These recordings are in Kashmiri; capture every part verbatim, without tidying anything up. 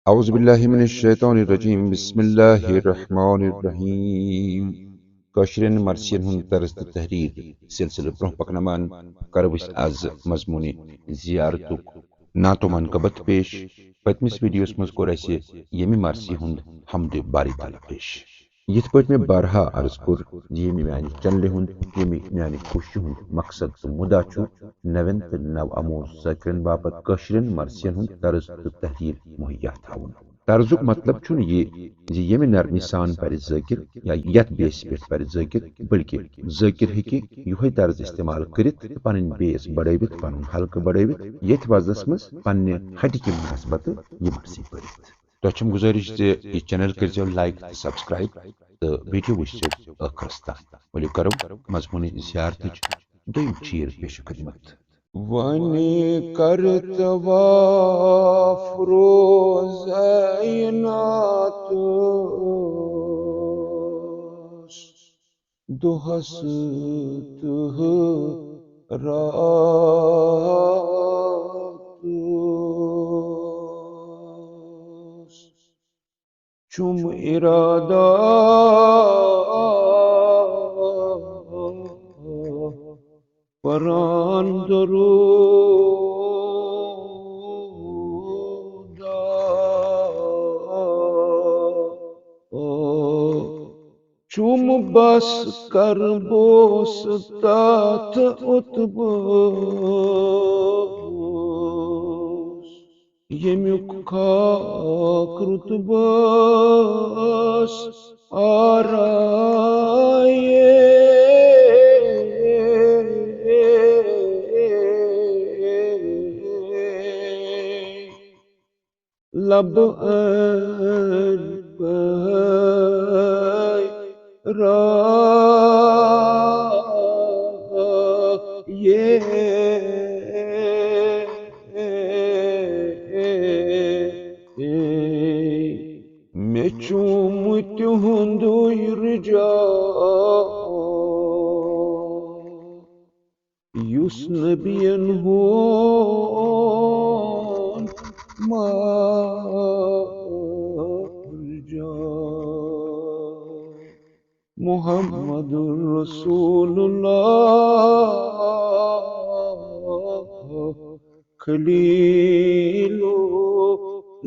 اعوذ باللہ من الشیطان الرجیم، بسم اللہ الرحمن الرحیم۔ کٲشرٮ۪ن مرثین ہُنٛد طرز تہٕ تحریر سلسلہٕ برٛونٛہہ پکناوان کرو أسۍ از مضموٗنِ زیارتُک نعت و منقبت پیش۔ پٔتمِس ویڈیوس منٛز کوٚر اَسہِ ییٚمہِ مرثی ہُنٛد حمدِ باری تعالیٰ پیش۔ یِتھ پٲٹھۍ مےٚ بارہا عرض کوٚر زِ ییٚمہِ میانہِ چنلہِ ہُنٛد، ییٚمہِ میانہِ کوٗششہِ ہُنٛد مقصد تہٕ مُدعا چھُ نوٮ۪ن تہٕ نو آموز ذٲکرن باپتھ کٲشرٮ۪ن مرثین ہُنٛد طرز تہٕ تحریر مہیا تھاوُن۔ طرزُک مطلب چھُنہٕ یہِ زِ ییٚمہِ نرمی سان پرِ ذٲکر یا یتھ بیسہِ پٮ۪ٹھ پرِ ذٲکر، بلکہِ ذٲکر ہیٚکہِ یِہوٚے طرز استعمال کٔرِتھ تہٕ پنٕنۍ بیس بڑٲوِتھ، پنُن حلقہٕ بڑٲوِتھ، یتھ وزنس منٛز پننہِ ہٹہِ کہِ مناسبتہٕ یہِ مرثی پٔرِتھ۔ تۄہہِ چھم گُزٲرِش زِ یہِ چینل کٔرۍزیو لایک تہٕ سبسکرایب تہٕ ویڈیو وٕچھزیو ٲخرس تام۔ ؤلِو کرو مضموٗنِ زیارتٕچ دوٚیِم چیٖر پیش خدمت۔ وۄنۍ کر طواف روزیناتس دۄہس تہٕ راتس۔ چھُم اِرادہ پران درود چھُم بس کربوس تتھ اوتبس، ییٚمیُک خاک رُتبس آرایے۔ لب اربے را یہ مےٚ چھُم تِہُنٛدُے رجا، یُس نبین ہُنٛد مرجع۔ محمد رسول اللہ خلیل اللہ۔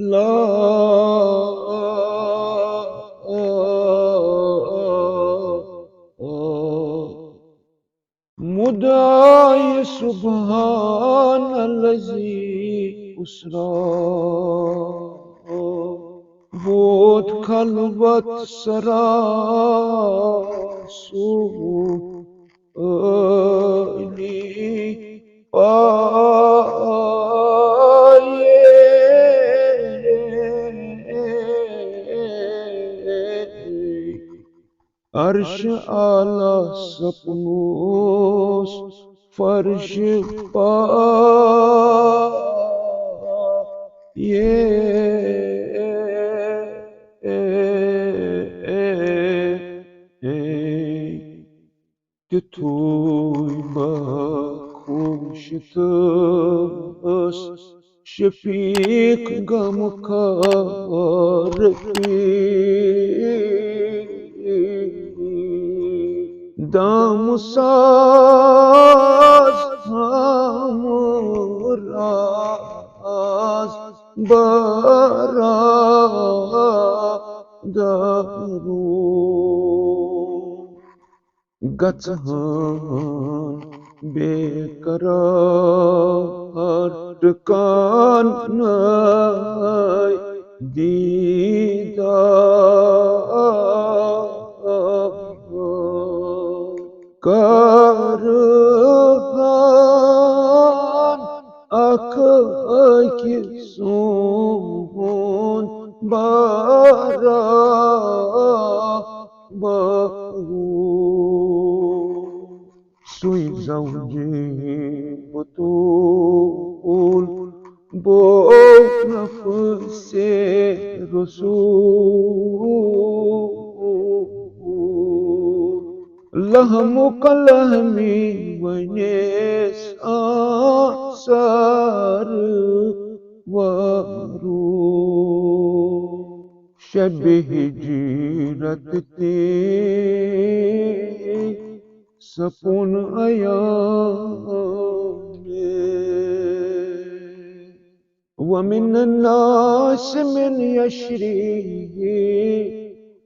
مدعی سبحان الذی اسری ووت خلوت سرا سُہ عٲلی پایے۔ عرش اعلیٰ سپنوس فرش پایے۔ تِتھُے بہٕ خوش تہٕ شفیق غمخوار پی دم ساز ہمراز برادرو۔ گژھان بے قرار ٹکانہٕ دیٖدار۔ کرہان اکھ أکۍ سُنٛد برابر۔ سُے زوجی بتول بو نفس رسول۔ لحم کلحمی ونیس آن سر ورو۔ شب ہجرت تہِ سپُن عیان۔ ومن الناس من یشری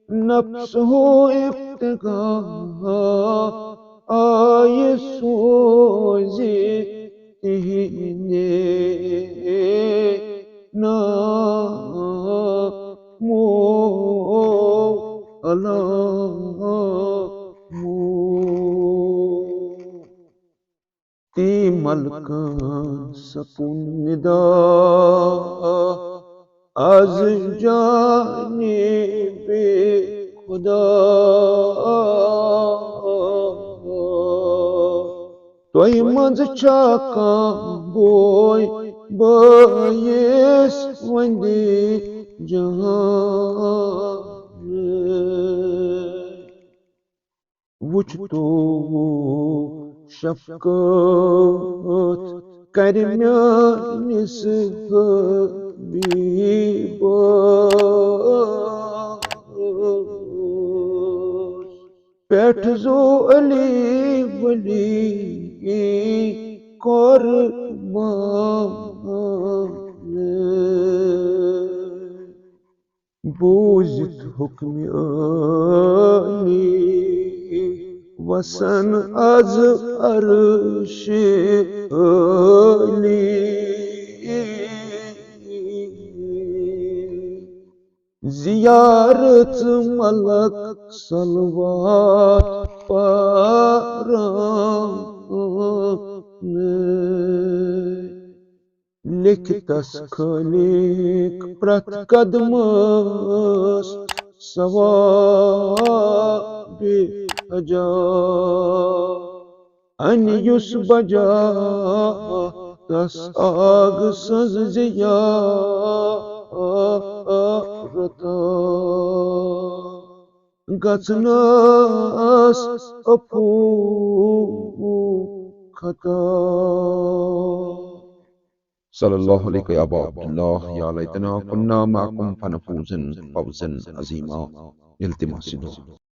نفسه ابتغاء، آیہِ سوزِ تِہنٛدِ نامو علامو۔ تی ملکن سپُن ندا از جانب خدا۔ تۄہہِ منٛز چھا کانٛہہ بوے بٲیِس وۄنۍ جہان؟ وُچھ تو شفقت کرِ میٲنِس حبیبس پٮ۪ٹھ، زو علی ولی قربان۔ بوٗزِتھ حُکمِ عٲلی وَسَن اَز عرشِ عٲلی۔ زِیارَت مَلَک صَلَوات پَران۔ لیکھتس خٲلق پرٛٮ۪تھ قدمس ثوابِ حجا۔ اَنہِ یُس بجا تس آگ سٕنٛز زِیارت گژھنس اپُز خطا۔ صلی اللہ علیک یا ابا عبداللہ، یا لیتنا کنا معکم فنفوز فوزا عظیما۔ التماس دعا۔